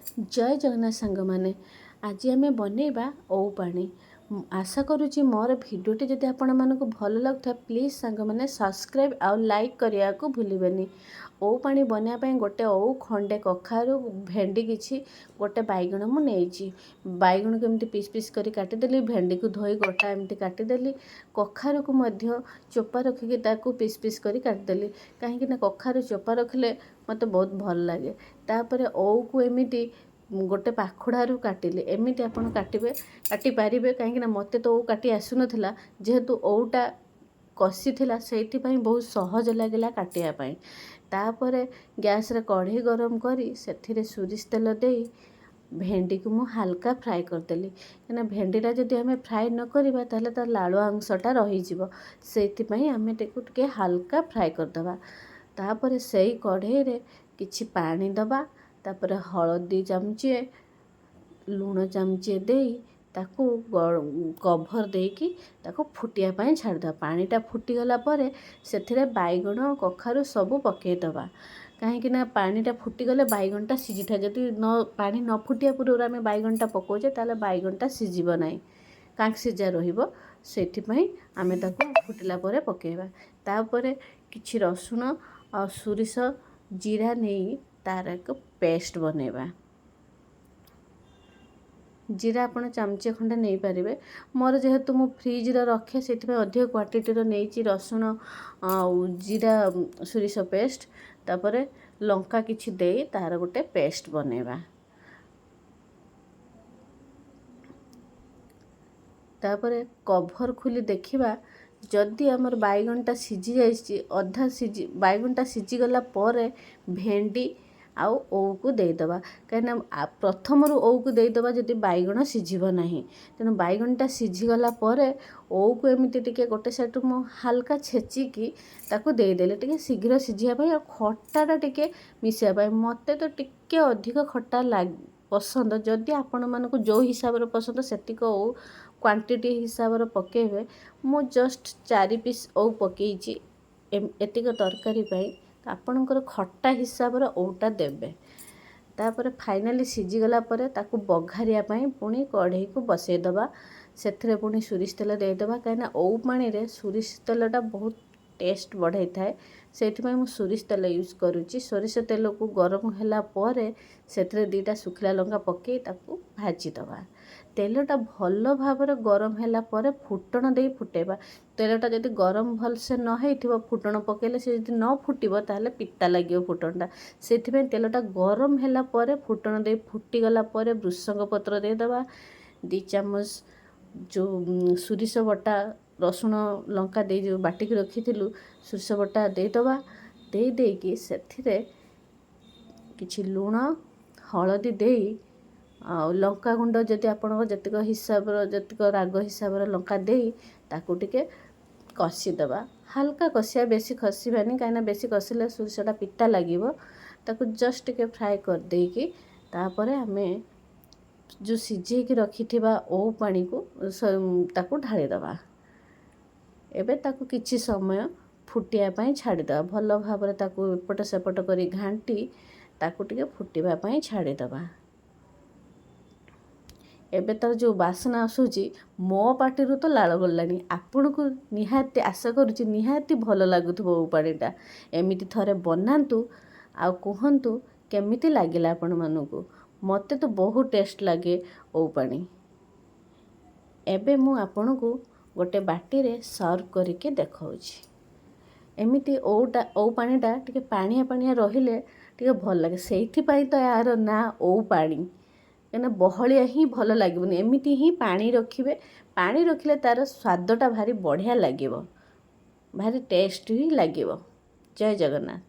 ଜୟ ଜଗନ୍ନାଥ ସାଙ୍ଗମାନେ, ଆଜି ଆମେ ବନେଇବା ଓଉ ପାଣି। ଆଶା କରୁଛି ମୋର ଭିଡ଼ିଓଟି ଯଦି ଆପଣମାନଙ୍କୁ ଭଲ ଲାଗୁଥାଏ, ପ୍ଲିଜ୍ ସାଙ୍ଗମାନେ ସବସ୍କ୍ରାଇବ୍ ଆଉ ଲାଇକ୍ କରିବାକୁ ଭୁଲିବେନି। ଓଉ ପାଣି ବନେଇବା ପାଇଁ ଗୋଟେ ଓଉ, ଖଣ୍ଡେ କଖାରୁ, ଭେଣ୍ଡି କିଛି, ଗୋଟେ ବାଇଗଣ ମୁଁ ନେଇଛି। ବାଇଗଣକୁ ଏମିତି ପିସ୍ ପିସ୍ କରି କାଟିଦେଲି, ଭେଣ୍ଡିକୁ ଧୋଇ ଗୋଟା ଏମିତି କାଟିଦେଲି, କଖାରୁକୁ ମଧ୍ୟ ଚୋପା ରଖିକି ତାକୁ ପିସ୍ ପିସ୍ କରି କାଟିଦେଲି, କାହିଁକିନା କଖାରୁ ଚୋପା ରଖିଲେ ମୋତେ ବହୁତ ଭଲ ଲାଗେ। ତାପରେ ଓଉକୁ ଏମିତି ଗୋଟେ ପାଖୁଡ଼ାରୁ କାଟିଲି। ଏମିତି ଆପଣ କାଟିବେ, କାଟିପାରିବେ, କାହିଁକିନା ମୋତେ ତ ଓଉ କାଟି ଆସୁନଥିଲା। ଯେହେତୁ ଓଉଟା କଷିଥିଲା, ସେଇଥିପାଇଁ ବହୁତ ସହଜ ଲାଗିଲା କାଟିବା ପାଇଁ। ତାପରେ ଗ୍ୟାସ୍ରେ କଢ଼େଇ ଗରମ କରି ସେଥିରେ ସୋରିଷ ତେଲ ଦେଇ ଭେଣ୍ଡିକୁ ମୁଁ ହାଲକା ଫ୍ରାଏ କରିଦେଲି, କାହିଁକିନା ଭେଣ୍ଡିଟା ଯଦି ଆମେ ଫ୍ରାଏ ନ କରିବା ତାହେଲେ ତା ଲାଳୁଆ ଅଂଶଟା ରହିଯିବ। ସେଇଥିପାଇଁ ଆମେ ତାକୁ ଟିକେ ହାଲକା ଫ୍ରାଏ କରିଦେବା। ତାପରେ ସେଇ କଢ଼େଇରେ କିଛି ପାଣି ଦେବା, ତାପରେ ହଳଦୀ ଚାମଚିଏ, ଲୁଣ ଚାମଚିଏ ଦେଇ ତାକୁ କଭର୍ ଦେଇକି ତାକୁ ଫୁଟିବା ପାଇଁ ଛାଡ଼ିଦେବା। ପାଣିଟା ଫୁଟିଗଲା ପରେ ସେଥିରେ ବାଇଗଣ, କଖାରୁ ସବୁ ପକାଇଦେବା, କାହିଁକିନା ପାଣିଟା ଫୁଟିଗଲେ ବାଇଗଣଟା ସିଝିଥାଏ। ଯଦି ନ ପାଣି ନ ଫୁଟିବା ପୂର୍ବରୁ ଆମେ ବାଇଗଣଟା ପକାଉଛେ, ତାହେଲେ ବାଇଗଣଟା ସିଝିବ ନାହିଁ, କାଙ୍କ ସିଝା ରହିବ। ସେଥିପାଇଁ ଆମେ ତାକୁ ଫୁଟିଲା ପରେ ପକାଇବା। ତାପରେ କିଛି ରସୁଣ ଆଉ ସୋରିଷ ଜିରା ନେଇ ତାର ଏକ ପେଷ୍ଟ ବନେଇବା। ଜିରା ଆପଣ ଚାମଚେ ଖଣ୍ଡେ ନେଇପାରିବେ। ମୋର ଯେହେତୁ ମୁଁ ଫ୍ରିଜ୍ରେ ରଖେ, ସେଥିପାଇଁ ଅଧିକ କ୍ୱାଣ୍ଟିଟିର ନେଇଛି ରସୁଣ ଆଉ ଜିରା ସୋରିଷ ପେଷ୍ଟ। ତାପରେ ଲଙ୍କା କିଛି ଦେଇ ତାର ଗୋଟେ ପେଷ୍ଟ ବନେଇବା। ତାପରେ କଭର୍ ଖୋଲି ଦେଖିବା ଯଦି ଆମର ବାଇଗଣଟା ସିଝି ଯାଇଛି। ଅଧା ସିଝି ବାଇଗଣଟା ସିଝିଗଲା ପରେ ଭେଣ୍ଡି ଆଉ ଓଉକୁ ଦେଇଦେବା, କାହିଁକିନା ପ୍ରଥମରୁ ଓଉକୁ ଦେଇଦେବା ଯଦି ବାଇଗଣ ସିଝିବ ନାହିଁ। ତେଣୁ ବାଇଗଣଟା ସିଝିଗଲା ପରେ ଓଉକୁ ଏମିତି ଟିକେ ଗୋଟେ ସାଇଡ଼ରୁ ମୁଁ ହାଲକା ଛେଚିକି ତାକୁ ଦେଇଦେଲି, ଟିକେ ଶୀଘ୍ର ସିଝିବା ପାଇଁ ଆଉ ଖଟାଟା ଟିକେ ମିଶିବା ପାଇଁ। ମୋତେ ତ ଟିକେ ଅଧିକ ଖଟା ପସନ୍ଦ। ଯଦି ଆପଣମାନଙ୍କୁ ଯେଉଁ ହିସାବରେ ପସନ୍ଦ, ସେତିକ ଓଉ କ୍ୱାଣ୍ଟିଟି ହିସାବରେ ପକାଇବେ। ମୁଁ ଜଷ୍ଟ 4 ପିସ୍ ଓଉ ପକାଇଛି ଏତିକ ତରକାରୀ ପାଇଁ। ଆପଣଙ୍କର ଖଟା ହିସାବରେ ଓଉଟା ଦେବେ। ତାପରେ ଫାଇନାଲି ସିଝିଗଲା ପରେ ତାକୁ ବଘାରିବା ପାଇଁ ପୁଣି କଢ଼େଇକୁ ବସେଇଦେବା। ସେଥିରେ ପୁଣି ସୋରିଷ ତେଲ ଦେଇଦେବା, କାହିଁକିନା ଓଉ ପାଣିରେ ସୋରିଷ ତେଲଟା ବହୁତ ଟେଷ୍ଟ ବଢ଼ାଇଥାଏ। ସେଇଥିପାଇଁ ମୁଁ ସୋରିଷ ତେଲ ୟୁଜ୍ କରୁଛି। ସୋରିଷ ତେଲକୁ ଗରମ ହେଲା ପରେ ସେଥିରେ 2ଟା ଶୁଖିଲା ଲଙ୍କା ପକାଇ ତାକୁ ଭାଜିଦେବା। ତେଲଟା ଭଲ ଭାବରେ ଗରମ ହେଲା ପରେ ଫୁଟଣ ଦେଇ ଫୁଟେଇବା। ତେଲଟା ଯଦି ଗରମ ଭଲସେ ନ ହେଇଥିବ, ଫୁଟଣ ପକାଇଲେ ସେ ଯଦି ନ ଫୁଟିବ ତାହେଲେ ପିତା ଲାଗିବ ଫୁଟଣଟା। ସେଥିପାଇଁ ତେଲଟା ଗରମ ହେଲା ପରେ ଫୁଟଣ ଦେଇ ଫୁଟିଗଲା ପରେ ଭୃସଙ୍ଗ ପତ୍ର ଦେଇଦେବା। 2 ଚାମଚ ଯେଉଁ ସୋରିଷ ବଟା, ରସୁଣ ଲଙ୍କା ଦେଇ ଯେଉଁ ବାଟିକି ରଖିଥିଲୁ ସୋରିଷ ବଟା ଦେଇଦେବା। ଦେଇ ଦେଇକି ସେଥିରେ କିଛି ଲୁଣ ହଳଦୀ ଦେଇ ଆଉ ଲଙ୍କାଗୁଣ୍ଡ ଯଦି ଆପଣଙ୍କ ଯେତିକ ହିସାବର, ଯେତିକ ରାଗ ହିସାବରେ ଲଙ୍କା ଦେଇ ତାକୁ ଟିକେ କଷିଦେବା। ହାଲକା କଷିବା, ବେଶୀ କଷିବାନି, କାହିଁକିନା ବେଶୀ କଷିଲେ ସୋରିଷଟା ପିତା ଲାଗିବ। ତାକୁ ଜଷ୍ଟ ଟିକେ ଫ୍ରାଏ କରିଦେଇକି ତାପରେ ଆମେ ଯେଉଁ ସିଝେଇକି ରଖିଥିବା ଓଉ ପାଣିକୁ ତାକୁ ଢାଳିଦେବା। ଏବେ ତାକୁ କିଛି ସମୟ ଫୁଟିବା ପାଇଁ ଛାଡ଼ିଦେବା। ଭଲ ଭାବରେ ତାକୁ ଏପଟ ସେପଟ କରି ଘାଣ୍ଟି ତାକୁ ଟିକେ ଫୁଟିବା ପାଇଁ ଛାଡ଼ିଦେବା। ଏବେ ତାର ଯେଉଁ ବାସ୍ନା ଆସୁଛି, ମୋ ପାଟିରୁ ତ ଲାଳ ଗଲାଣି। ଆପଣଙ୍କୁ ନିହାତି ଆଶା କରୁଛି ନିହାତି ଭଲ ଲାଗୁଥିବ ଓଉ ପାଣିଟା। ଏମିତି ଥରେ ବନାନ୍ତୁ ଆଉ କୁହନ୍ତୁ କେମିତି ଲାଗିଲା ଆପଣମାନଙ୍କୁ। ମୋତେ ତ ବହୁତ ଟେଷ୍ଟ ଲାଗେ ଓଉ ପାଣି। ଏବେ ମୁଁ ଆପଣଙ୍କୁ ଗୋଟେ ବାଟିରେ ସର୍ଭ କରିକି ଦେଖାଉଛି। ଏମିତି ଓଉ ପାଣିଟା ଟିକେ ପାଣିଆ ପାଣିଆ ରହିଲେ ଟିକେ ଭଲ ଲାଗେ। ସେଇଥିପାଇଁ ତ ଏହାର ନାଁ ଓଉ ପାଣି, କାହିଁକିନା ବହଳିଆ ହିଁ ଭଲ ଲାଗିବନି। ଏମିତି ହିଁ ପାଣି ରଖିବେ। ପାଣି ରଖିଲେ ତା'ର ସ୍ୱାଦଟା ଭାରି ବଢ଼ିଆ ଲାଗିବ, ଭାରି ଟେଷ୍ଟ ହିଁ ଲାଗିବ। ଜୟ ଜଗନ୍ନାଥ।